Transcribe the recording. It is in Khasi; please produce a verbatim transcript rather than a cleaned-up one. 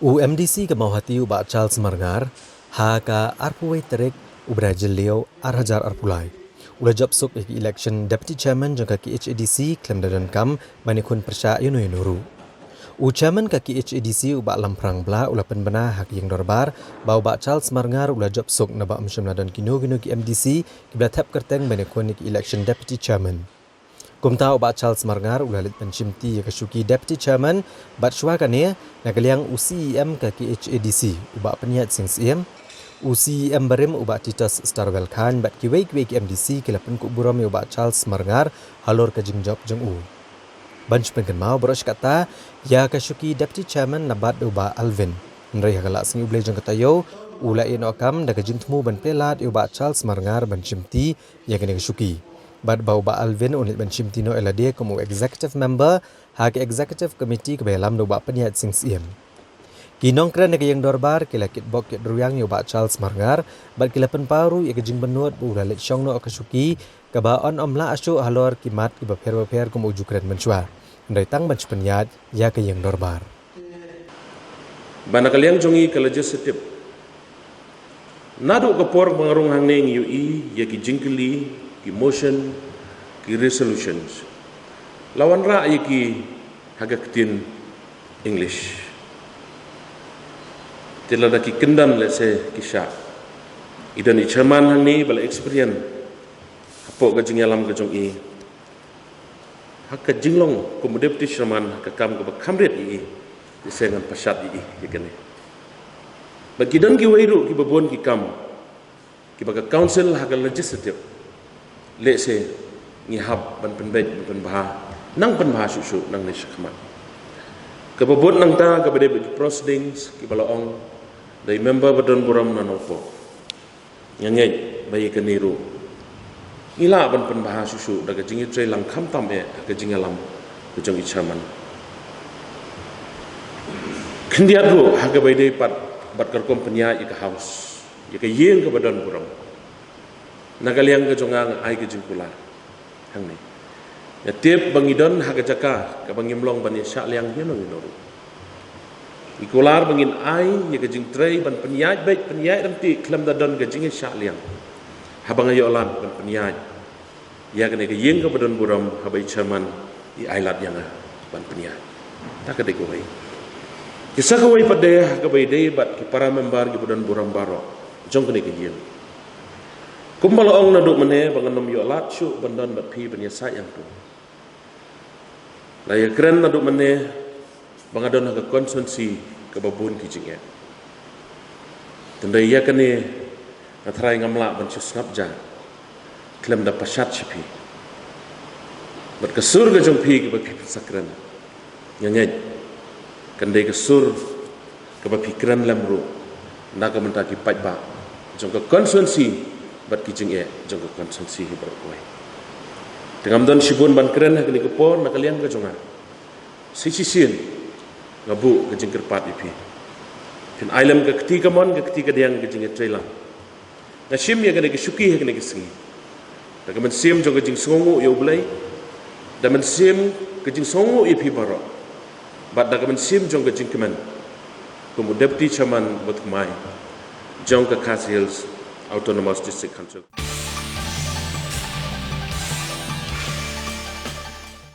U MDC ka Mawhati u Bah Charles Marngar, ha ka arphew wei tarik u bnai Jylliew ar hajar arphew lai, u la jop suk ïa ka election Deputy Chairman jong ka KHADC khlem da donkam ban ïakhun pyrshah ïano ïano ruh. U Chairman ka KHADC u Bah Lamphrang Blah u la pynbna ha ka ïing dorbar ba u Bah Charles Marngar u la jop suk naba ym shym la don kino kino ki MDC kiba la thep kyrteng ban ïakhun ïa ka election Deputy Chairman. Kumta u Bah Charles Marngar u la leit ban shimti ïa ka shuki Deputy Chairman, bad shuwa kane, na ka liang u CEM ka KHADC u Bah Pynïaid Sing Syiem, u CEM barim u Bah Titus Starwell Chyne bad kiwei kiwei ki MDC ki la pynkup burom ïa u Bah Charles Marngar halor ka jingjop jong u. Ban shu pynkynmaw baroh shi katta, ïa ka shuki Deputy Chairman la bat da u Bah Alvin. Hynrei ha ka lad sngi U Blei jong ka taïew, u la ïeh noh kam da ka jingthmu ban plie lad ïa u Bah Charles Marngar ban shimti ïa kane ka shuki. Bad ba u Bah Alvin un leit ban shimti noh ïa lade kum u Executive Member ha ka Executive Committee kaba ïalam da u Bah Pynïaid Sing Syiem. Ki nongkren na ka ïing dorbar ki la kitbok kitrwiang ïa u Bah Charles Marngar, bad ki la pynpaw ruh ïa ka jingbynud ba u la leit shong noh ha ka shuki kaba yn ym lah shuh halor ki mat kiba pher bapher kum u ju kren mynshuwa, hynrei tang ban shu pynïaid ïa ka ïing dorbar. Ba na ka liang jong ngi ka Legislative, naduh ka por ba nga rung hangne ngi ïohi ïa ki jingkylli, ki motion, ki resolutions, la wanrah ïa ki ha ka ktien English. Te lada ki kyndon lehse ki shah, i don i Chairman hangne ba la experience hapoh ka jingïalam ka jong i ha ka jinglong kum u Deputy Chairman ha ka kam kaba kham rit ïa i, lehse ngan pashat ïa i ïa kane. Bad ki don kiwei ruh kiba bun ki kam kiba ka Council ha ka Legislative, lehse ngi hap ban pynbeit ban pynbha, nang pynbha shuh shuh nangne shakhmat. Kaba bud nangta kaba dei bad ki proceedings kiba la ong da i member ba don burom na Nongpoh. Nga ngeit ba ïa kane ruh ngi lah ban pynbha shuh shuh da ka jingïatreilang khamtam eh ha ka jingïalam ka jong i Chairman. Khyndiat ruh ha kaba ïadei pat bad ka rukom pynïaid ïa ka House, ïa ka ïing kaba don burom. Na ka liang ka jong nga, nga ai ka jingkular hangne. Nga tip ba ngi don ha ka jaka kaba ngim long ban ïa shah liang ïano ïano ruh. Ngi kular ba ngin ai ïa ka jingtrei ban pynïaid beit pynïaid ryntih khlem da don ka jingïa shah liang haba nga ïoh lad ban pynïaid ïa kane ka ïing kaba don burom haba i Chairman i ai lad ïa nga ban pynïaid. Ta ka dei kawei. Ki sa kawei pat de ha kaba ïadei bad ki para member kiba don burom baroh jong kane ka ïing. Kumba la ong naduh mynne ba ngan ym ïoh lad shuh ban don bad phi ban ïasaid hangto. La ïakren naduh mynne ba nga don ha ka constituency kaba bun ki jingeh. Te ïa kane nga tharai ngam lah ban shu sngap ja khlem da pashat sha phi. Bad ka sur ka jong phi kaba phi pynsakren, nga ngeit kan dei ka sur kaba phi kren lem ruh na ka bynta ki paidbah jong ka constituency bad ki jingeh jong ka constituency hi baroh kawei. Te ngam don shibun ban kren ha kane ka por na ka liang ka jong nga. Shisien nga buh ka jingkyrpad ïa phi, phin ai lem ka kti kamon ka kti kadiang ka jingïatreilang. Nga shim ïa kane ka shuki ha kane ka sngi da ka mynsiem jong ka jingsngewnguh ïa U Blei, da mynsiem ka jingsngewnguh ïa phi baroh, bad da ka mynsiem jong ka jingkmen kum u Deputy Chairman ba thymmai jong ka Khasi Hills Autonomous District Council.